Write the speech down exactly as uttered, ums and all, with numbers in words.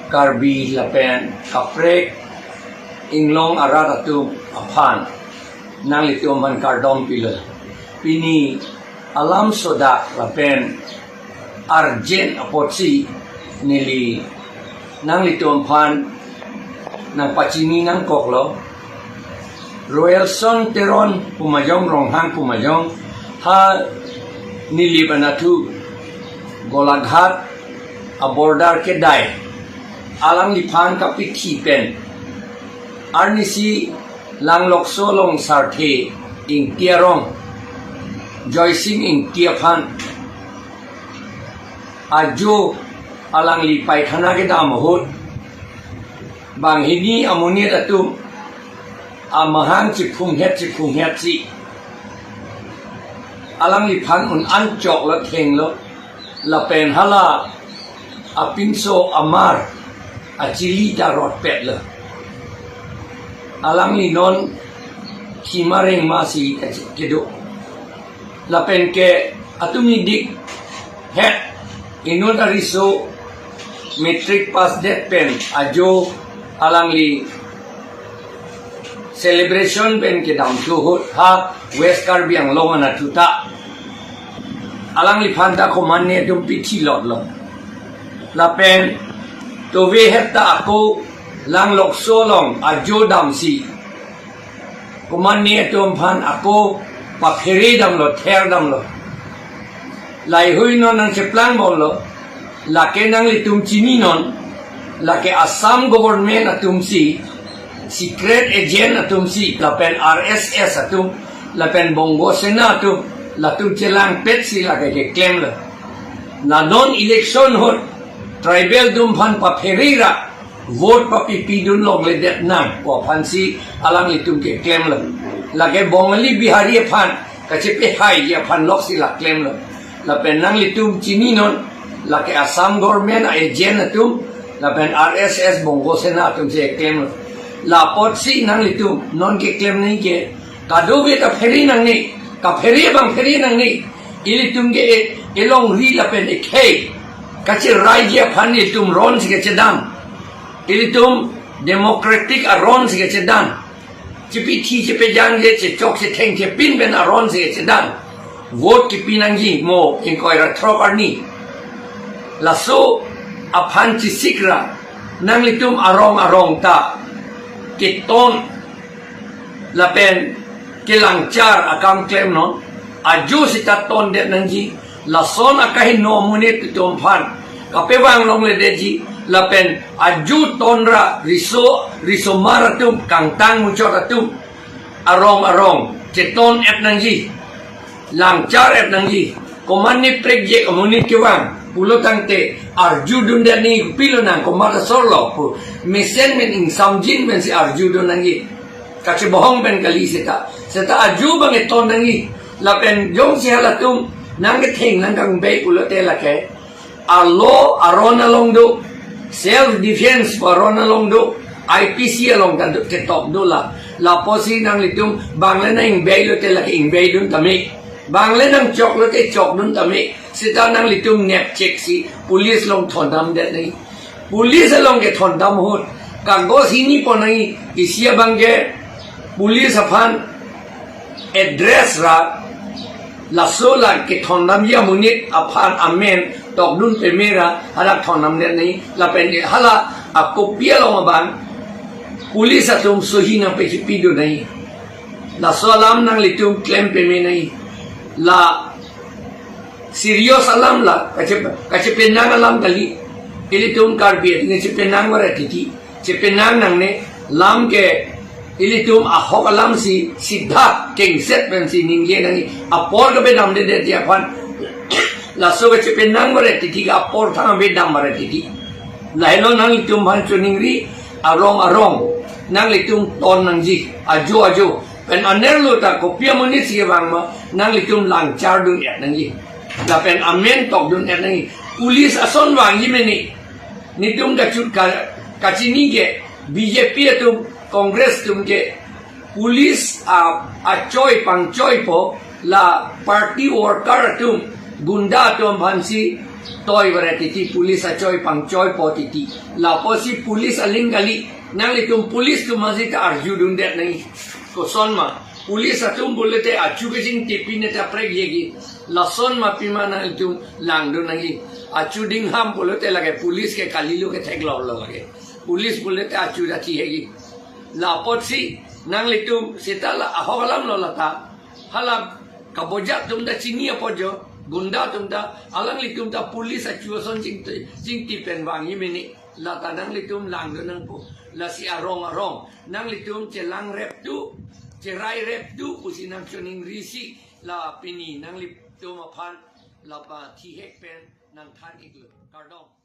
Karbi lapen kaprek inglong arat atum aphan nanglitum aphan kardom pilo. Pini alam sodak lapen urgent apotsi neli nanglitum aphan nangpachini nangkoklo. Royalson Teron pu majong, Ronghang pu majong, ha Nilip anatthu Golaghat a-border kedai alangliphan kapithi pen arnisi Langlokso along Sarthe Ingti arong Joysing Ingti aphan ajo alangli paikhana kedam ahut banghini amonit atum amahang chiphunghet chiphunghetsi alangliphan un-an choklo, thenglo, lapen hala apinso amar achili ta rotpetlo. Alangli non thima rengmasi kedo. Lapen ke atum idik het inut ariso matric pass det pen ajo alangli celebration pen kedam thu ahut ha West Karbi Anglong anatthu ta alangliphan ta komatne atum pithi lotlo. Lapen tovehet ta ako Langlokso along ajo damsi komatne atum aphan ako paphere damlo, ther damlo. Laheihui non nangcheplang bomlo, lake nanglitum chininon, lake Assam government atumsi, secret agent atumsi, lapen R S S atum, lapen Bongo Sena atum, latum chelangpetsi lake keklemlo. La non election ahut tribal atum aphan paphere ra vote papipidun longledet nang pu aphansi alanglitum keklemlo. Lake Bongali Bihari aphan kachepehaiji aphan loksi la klemlo. Lapen nanglitum chininon, lake Assam government a-agent atum lapen R S S Bongo Sena atumsi klemlo. La apotsi nanglitum non keklem nangji ke, kadokave ta phere nangne, kaphere abang phere nangne. Ilitum ke e, elongri lapen ekhei kacheraiji aphan ilitum ronsi kachedam. Ilitum democratic aronsi kachedam. Chepithi chepejangje, chechok chetheng chepin pen aronsi kachedam. Vote kepi nangji mo ingkoi ra throk arni. Laso aphan chesik ra nanglitum arong arong ta keton lapen kelangchar akam klemnon, ajo seta tondet nangji, lason akahingno amonit atum aphan kapevang longledetji, lapen ajo ton ra riso, risomar atum, kangtang muchot atum, arong arong cheton-et nangji, langchar-et nangji. Komatne prekjak amonit kevang pulo tangte arjudundet nangji, pilo nang komat asorlo pu mesen pen ingsamjin pensi arjudun nangji. Kachebohong pen kali seta. Seta ajo abang keton nangji. Lapen jongsi halatum nangketheng nangkangbei pulote lake a-law aron along do, self defense pu aron along do, I P C along ta do, ketok do la. La apotsi nanglitum bang le nang-ingvei lote lake ingveidun tame. Bang le nangchok lote chokdun tame. Seta nanglitum nepchek si police along thondamdet nangji. Police along kethondam ahut kagos hini pon nangji, isi abang ke police aphan address ra, laso la kethondamji amonit aphan amen tokdun peme ra hadak thondamdet nangji. Lapen hala a-copy along abang police atum sohi nangpachipidun nangji. Laso alam nanglitum klem peme nangji. La serious alam la, kache-, kachepenang alam kali. Ilitum Karbi atum chepenang varet titi, chepenang nangne. Lam ke ilitum ahok alamsi sidha kengset pensi ningje nangji. Apor kapedamdedetji aphan. Laso kachepenang varet titi ke apor thang kapedam varet titi. Lahelo nanglitum aphan choningri, arong arong nanglitum ton nangji, ajo ajo. Pen anerlo ta kopi amonit si kevang ma, nanglitum langchardun-et nangji. Lapen amen tokdun-et nangji. Police ason vangji mene. Netum kachut ka, kachini ke B J P atum, Congress atum ke police a, achoi pangchoipo, la party worker atum, gunda atum aphansi Toi baret titi, police achoi pangchoipo titi. Lapusi police aling kali. Nanglitum police atum aji ta arjudundet nangji. Kosonma? Police atum pulote achu kachingtipin ta prek yegi. Lasonma pima nanglitum langdun nangji. Achu dingham pulote lake police ke kalilo ke theklolo lake. Police pulote achu ta thi hegi. Lapotsi nanglitum seta la ahok alamlo lata. Hala kabojak atum ta chini apot jo, gunda atum ta, alanglitum ta police achu ason chingti, chingti pen vangji mene, lata nanglitum langdun nangpo. Lasi arong arong nanglitum chelang rep tu, cherai rep tu pusi nangchoningrisi, la pini nanglitum aphan la pathihek pen nangthan iklo. Kardom.